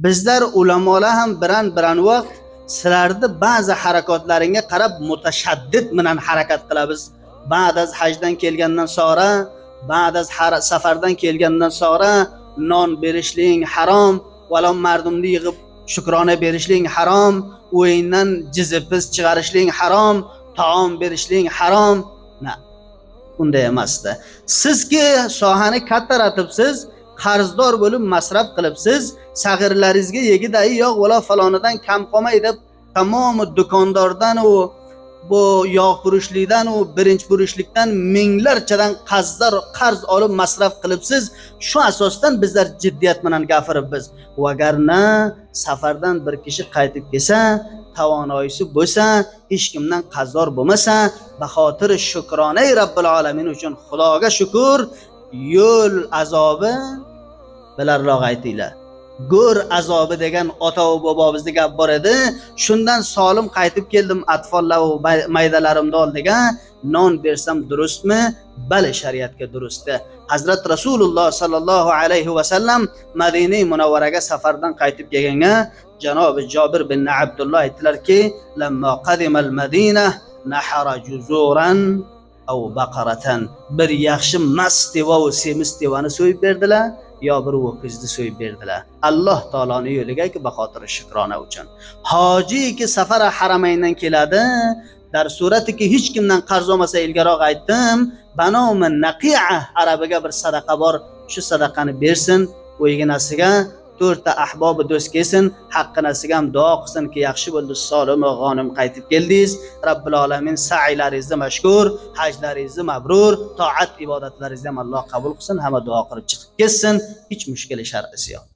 Bizlar ulamolar ham biran biran vaqt sizlarni ba'zi harakatlaringga qarab mutashaddid bilan harakat qilamiz. Ba'daz hajdan kelgandan sonra, ba'daz safardan kelgandan sonra non berishling harom, valo mardumni yig'ib shukrona berishling harom, o'yindan jizipiz chiqarishling harom, taom berishling harom. Na, unday emasdi. Sizki sohani kattaratibsiz, qarzdor bo'lib masraf qilibsiz, sag'irlaringizga yegidayi yog' valo falonidan kam qolmay deb tamomi do'kondordan u bu yog' furushlikdan u birinchi furushlikdan minglarchadan qarzdor qarz olib masraf qilibsiz. Shu asosdan bizlar jiddiyat bilan gapiribmiz. Vagarna safardan bir kishi qaytib kelsa, tavonoyisi bo'lsa, hech kimdan qarzdor bo'lmasa, baxotir shukronay Robbil alamin uchun Xudoga shukur, yo'l azobi bilarroq aytinglar. Go'r azobi degan ota va bobomizni gap bor edi. Shundan solim qaytib keldim atfollar va maydalarimni oldiga non bersam durustmi? Bali, shariatga durustdi. Hazrat Rasululloh sallallohu alayhi va sallam Madina Munawvaraga safardan qaytib kelganga janobi Jobir bin Abdulloh aytdilarki, lamma qadimal Madina nahara juzuran aw baqaratan, bir yaxshi mast teva va semiz tevani so'yib berdilar yo bir ho'kizni so'yib berdilar. Alloh taoloni yo'liga baxotir shukrona uchun. Hojiki safara haramayndan keladi, dar suratiki hech kimdan qarz olmasa, ilgaroq aytdim, banomi naqia arabiga bir sadaqa bor, shu sadaqani bersin, o'yginasiga to'rtta ahbobi do'st kelsin, haqqinasiga ham duo qilsinki, yaxshi bo'ldi, solim va g'onim qaytib keldingiz. Robbil alamin sa'ylaringizni mashkur, hajlaringizni mabrur, toat ibodatlaringizni ham Alloh qabul qilsin, hamma duo qilib chiqib ketsin, hech mushkuli shar'isi yo'q.